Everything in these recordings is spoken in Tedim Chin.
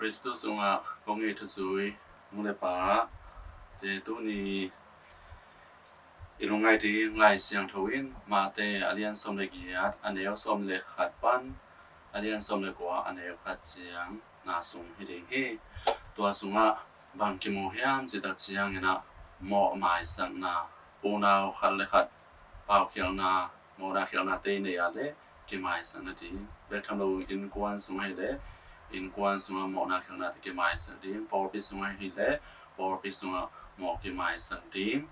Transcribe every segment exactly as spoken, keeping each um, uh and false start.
Khristu sungah kong it thuzui nu le pa te, tuni i lungngaih ding Lai Siangtho in Mate a lian sawm le giat, a neu sawm le khat pan a lian sawm le kua, a neu khat ciang na sung hi ding hi. Tua sungah bang kimu hiam cih tak ciangin ah, mawhmaisakna, unau khat le khat paukhialhna, mawhna khialhna te i nei a leh kimaisak nading. Bek tham lo, innkuan sung ahih leh innkuan sungah mawhna khialhna te kimaisak ding. Pawlpi sung ahih leh pawlpi sungah mawh kimaisak ding.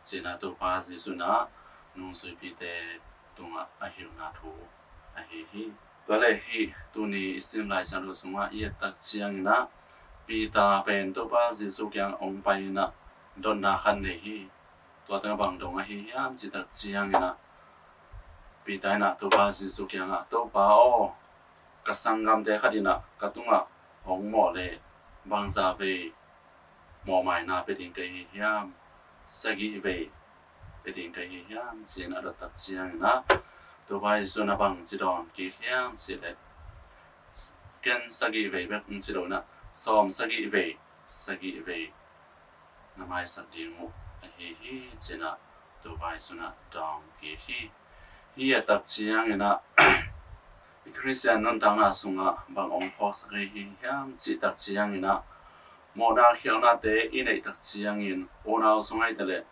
Cih in ah Topa Jesuh in ah nungzuipite tungah a hilhna thu ahi hi. Tua leh hih tuni i sim Lai Siangtho sungah i et tak ciangin ah, Peter pen Topa Jesuh kiang hong pai in ah dotna khat nei hi. Tua teng bang dong ahi hiam cih tak ciangin ah, Peter in ah Topa Jesuh kiangah, "Topa aw, ka sanggamte khat in ah ka tungah hong mawh leh bangzah vei mawhmaina pia ding ka hi hiam? Sagih vei pia ding ka hi hiam?" ci-in a dot tak ciangin ah, Topa Jesuh in ah bang ci dawng kik hiam cih leh, "Ken sagih vei bek hong ci lo in ah, sawm sagih vei sagih vei na maisak ding uh ahi hi," ci-in ah Topa Jesuh in ah dawng kik hi. Hih et tak ciangin ah, i Khristian nuntakna sungah bang hong phawksak ahi hiam cih tak ciangin ah, mawhna khialhnate i neih tak ciangin, unau sung ahih ta leh,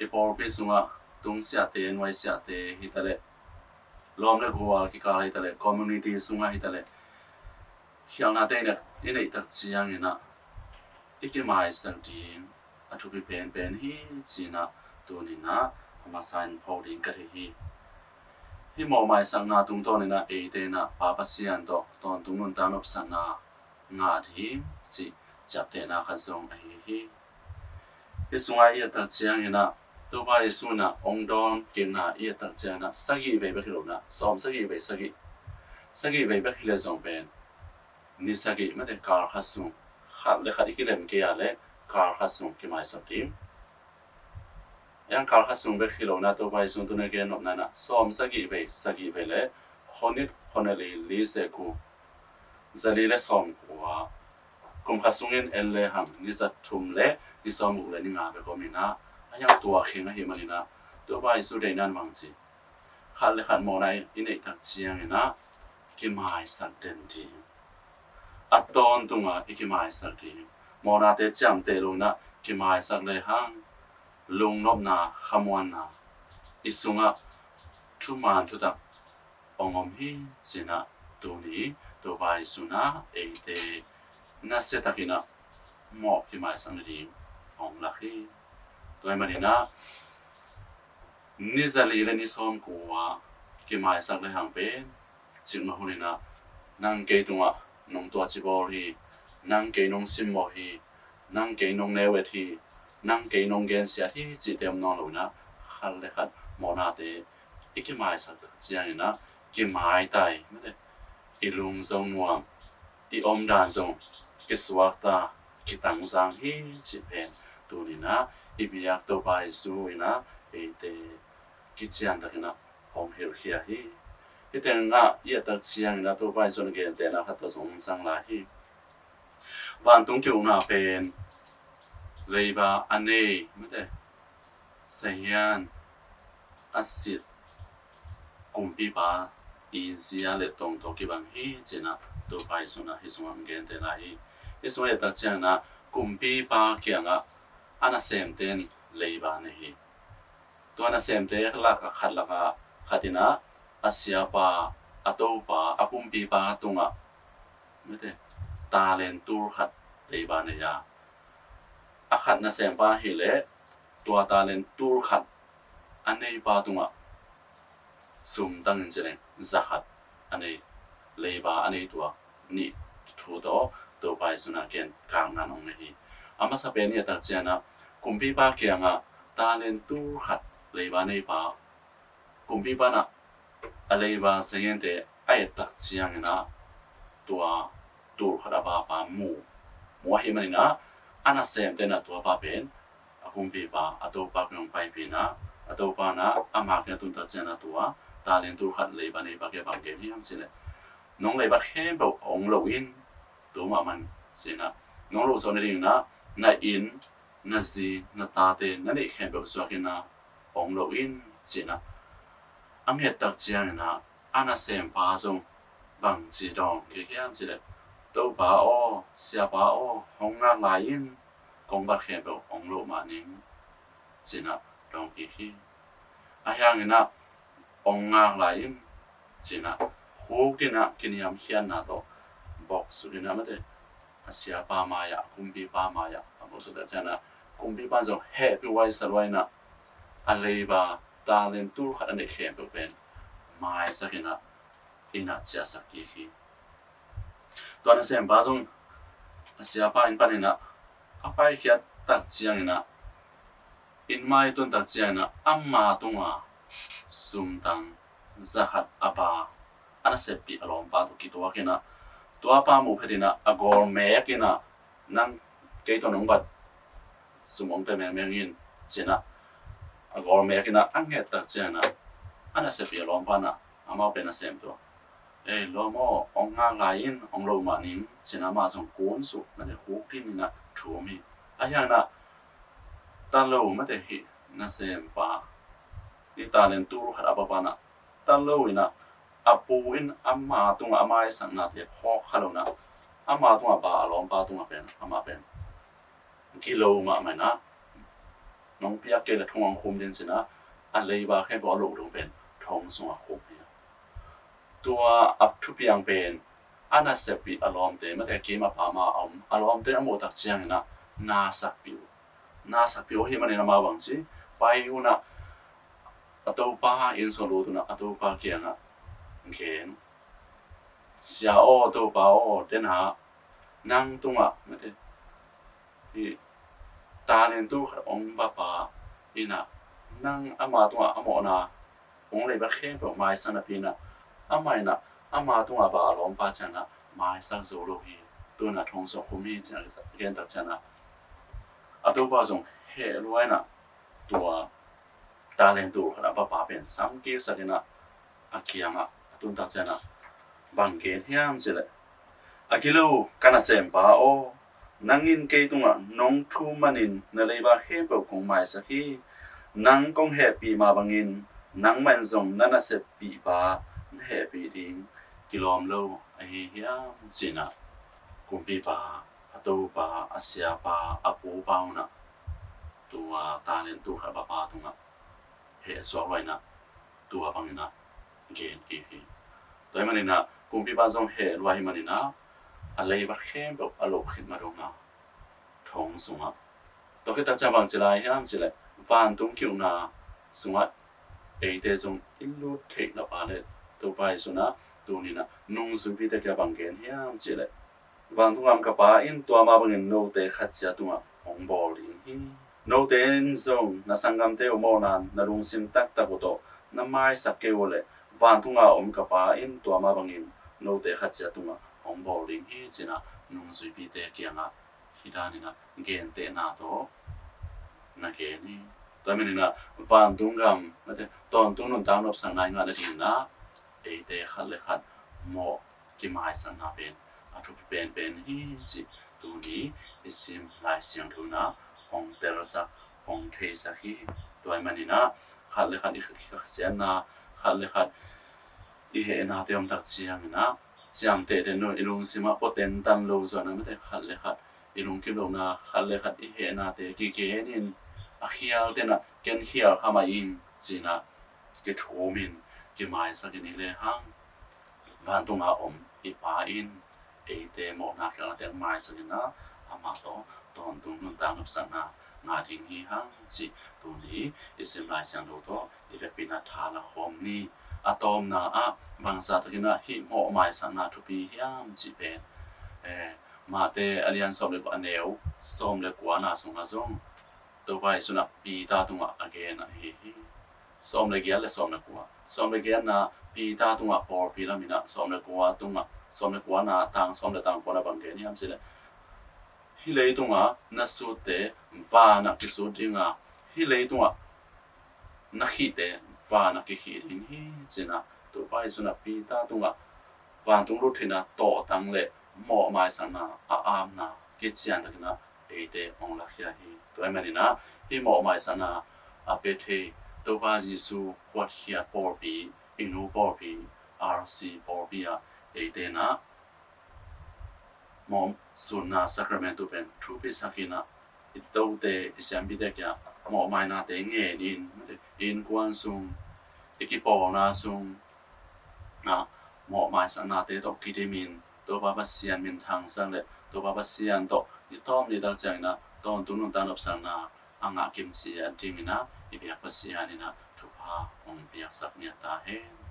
i pawlpi sungah tungsiahte, nuaisiahte hi ta leh, lawm le gual kikal hi ta leh, community sungah hi ta leh, khialhnate i neih, i neih tak ciangin ah, i kimaisak ding a thupi penpen hi, ci-in ah tuni-in ah a masa in pho ding ka thei hi. Hih mawhmaisakna tungtawnin ah eite in ah Pa Pasian tawh tawntung nuntak nopsakna ngah ding cih ciaptehna khat zong ahi hi. Hih sungah i et tak ciangin ah, Topa Jesuh in ah hong dawng kikna i et tak ciangin ah, sagih vei bek hi lo in ah, sawm sagih vei sagih, sagih vei bek hi leh zong pen ni sagih, mate, kal khat sung, khat le khat i kilem kei a leh kal khat sung kimaisak ding. Ahi hang kal khat sung bek hi lo in ah, Topa Jesuh in tuni a gen nopna in ah, sawm sagih vei sagih vei leh khuanit, khuanit le li, li ze ku, za li le sawm kua, kum khat sungin en lehang ni za thum le ni sawm guk le ni nga bek om in ah, ahi hang tua kheng ahih manin ah, Topa Jesuh deihna in bang ci, khat le khat mawhna i neih tak ciangin ah kimaisak den ding. A tawntung a i kimaisak ding. Mawhnate ciamteh lo in ah kimaisak lehang, lungnopna, khamuanna, i sungah thuman thutak hong om hi, ci-in ah tuni Topa Jesuh in ah eite nasia takin ah mawh kimaisak nading hong lak hi. Tua ahih manin ah, ni za li le ni sawm kua kimaisak lehang pen, cikmah hun in ah, nang kei tungah nong tuah ci bawl hi, nang kei nong simmawh hi, nang kei nong neu et hi, nang kei nong gensiat hi, cihte om nawn lo in ah, khat le khat mawhnate i kimaisak tak ciangin ah, kimaitai, mate, i lung zong nuam, i omdan zong kisuakta, kitangzang hi, cih pen tuni-in ah i biak Topa Jesuh in ah eite kician takin ah hong hilhkhia hi. Hih tengah i et tak ciangin ah Topa Jesuh in a gentehna khat tawh zong zang lai hi. Vantung ki-ukna pen leiba a nei, mate, sahian a sit kumpipa i zia le tong tawh kibang hi, ci-in ah Topa Jesuh in ah hih sungah hong genteh lai hi. Hih sungah i et tak ciangin ah kumpipa kiangah a nasemte in leiba nei hi. Tua nasemte lakah khat lakah khat in ah a siapa, a topa, a kumpipa tungah, mate, talent tul khat leiba nei a, a khat nasempa hi leh tua talent tul khat a neipa tungah sum tangin ci leng za khat a nei, leiba a nei tua nih thu tawh Topa Jesuh in ah gen kakna hong nei hi. A masa pen i et tak ciangin ah kumpipa kiangah talent tul khat leiba neipa, kumpipa in ah a leiba sahiante a et tak ciangin ah tua tul khat a vapa mu, mu ahih manin ah a nasemte in ah tua pa pen a kumpipa, a topa kiang hong paipih in ah, a topa in ah ama kiang a tun tak ciangin ah tua talent tul khat leiba neipa kiang bang gen hiam cih leh, nong leibat khempeuh hong lo in, Tu mah man, ci-in ah, nong loh zawh nadingin ah na inn, na zi, na tate, na neih khempeuh suak in ah ong loh in, ci-in ah, a nget tak ciangin ah a nasempa zong bangci dawng kik hiam cih leh, Topa aw, Siapa aw, hong ngak lai in, kong bat khempeuh ong loh mah ning, ci-in ah dawng kik hi. Ahi hangin ah ong ngak lai in, ci-in ah khukdin ah kiniamkhiatna tawh bawksuk in ah, mate, a siapa mai-ah, a kumpipa mai-ah a bawksuk tak ciangin ah, kumpipa in zong hehpih huai sa lua in ah, a leiba talent tul khat a neih khempeuh pen maisak in ah, inn ah ciahsak kik hi. Tua nasempa zong a siapa inn panin ah a paikhiat tak ciangin ah, inn mai tun tak ciangin ah, ama tunga sumtang za khat a ba, a naseppih a lawmpa tawh kituak in ah, tuapa muh phetin ah a gawl mek in ah, nang kei tawh nong bat sum ong pia mengmeng in, ci-in ah a gawl mek in ah a nget tak ciangin ah, a naseppih a lawmpa in ah amau pen a sem tua, "Ei lawm aw, ong ngak lai in, ong loh mah ning," ci-in ah amah zong kunsuk, mate, khukdin in ah thum hi. Ahi hangin ah ta lo, mate, hih nasempa, hih talent tul khat a bapa in ah ta lo in ah, a pu in ama tungah a maisaknate phawk kha lo in ah, ama tungah ba a lawmpa tungah pen, amah pen gilo mahmah in ah, "Nong piak kei leh thong ong khum ding," ci-in ah a leiba khempeuh a loh dong pen thong sungah khum hi. Tua a thupiang pen a naseppih a lawmte, mate, a kim a pam a om a lawmte a muh tak ciangin ah na sakpih uh, na sakpih uh ahih manin amau bangci, pai un ah a topa inn sung lut un ah a topa kiangah gen, "Sia aw, Topa aw, den ah, nang tungah, mate, hih talent tul khat ong bapa in ah, nang ama tungah a mawhna ong leibat khempeuh maisak napi in ah, amah in ah ama tungah ba a lawmpa ciangin ah maisak zo lo hi. Tu-in ah thong sungah khum hi," ci-in ah gen tak ciangin ah, a topa zong heh lua in ah, tua talent tul khat a bapa pen sam kiksak in ah, a kiangah a tun tak ciangin ah bang gen hiam cih leh, "A gilo, ka nasempa aw, nang in kei tungah nong thum manin na leiba khempeuh kong maisak hi. Nang kong hehpih mah bangin nangmah in zong na naseppihpa na hehpih ding kilawm lo ahi hiam?" ci-in ah kumpipa, a topa, a siapa, a pupa un ah tua talent tul khat bapa tungah heh suak lua in ah, tua bangin ah gen kik hi. Tua ahih manin ah kumpipa zong heh lua ahih manin ah, a leibat khempeuh a loh khit mah dong a, thong sungah, tua khit tak ciang bang ci lai hiam cih leh, vantung ki-ukna sungah eite zong i lut theih nop a leh, Topa Jesu in ah tuni in ah nungzuipite kiangah bang gen hiam cih leh, "Vantung a om ka Pa in tua mah bangin note khat ciat tungah hong bawl ding hi. Note in zong na sanggamte uh mawhna na lungsim taktak uh tawh na maisak kei uh leh, vantung a om ka Pa in tua mah bangin note khat ciat tungah hong bawl ding hi," ci-in ah nungzuipite kiangah hih danin ah gentehna tawh na gen hi. Tua ahih manin ah vantung gam, mate, tawntung nuntak nopsakna i ngah nadingin ah eite khat le khat mawh kimaisakna pen a thupi penpen hi cih tuni i sim Lai Siangtho in ah hong telsak, hong theisak hi. Tua ahih manin ah khat le khat i khasiatna, khat le khat i hehnate om tak ciangin ah, ciamteh den lo, i lungsim ah pua tentan lo zawhna, mate, khat le khat i lungkim lohna, khat le khat i hehnate kigen in, a khial ten ah ken khial kha mah ing ci-in ah kithum in, kimaisak in i lehang, vantung a om i Pa in eite mawhna khialnate maisak in ah, amah tawh tawntung nuntak nopsakna ngah ding hi hang cih tuni i sim Lai Siangtho tawh i vekpi-in ah tha la khawm ni. A tawpna ah bangzah takin ah hih mawh maisakna thupi hiam cih pen, eh, Matthai a lian sawm le kua, a neu sawm le kuana sungah zong Topa Jesu in ah Peter tungah a gen ahi hi. Sawm le giat le sawm le kua. Sawm le giatna Peter tungah pawlpi lam in ah, sawm le kua tungah, sawm le kuana tang sawm le tang kuana bang gen hiam cih leh, hih leitungah na sutte vanah kisut ding a, hih leitungah na khihte vanah kikhih ding hi, ci-in ah Topa Jesu in ah Peter tungah vantung lut theihna tawhtang le mawhmaisakna a amna kician takin ah eite hong lakhia hi. Tua ahih manin ah hih mawhmaisakna a pia thei Topa Jesu khuatkhiat pawlpi, i nu pawlpi, R C pawlpi ah eite in ah mawhsutna sacrament pen thupisak in ah i tote, i siampite kiangah mawhmaisaknate ngen in, i innkuan sung, i kipawlna sung ah mawhmaisaknate tawh kidimin Topa Pasian minthangsak le Topa Pasian tawh i tawm ni tak ciangin ah tawntung nuntak nopsakna a ngah kimciat dingin ah i biak Pasian in ah thupha hong piaksak ngiat ta hen.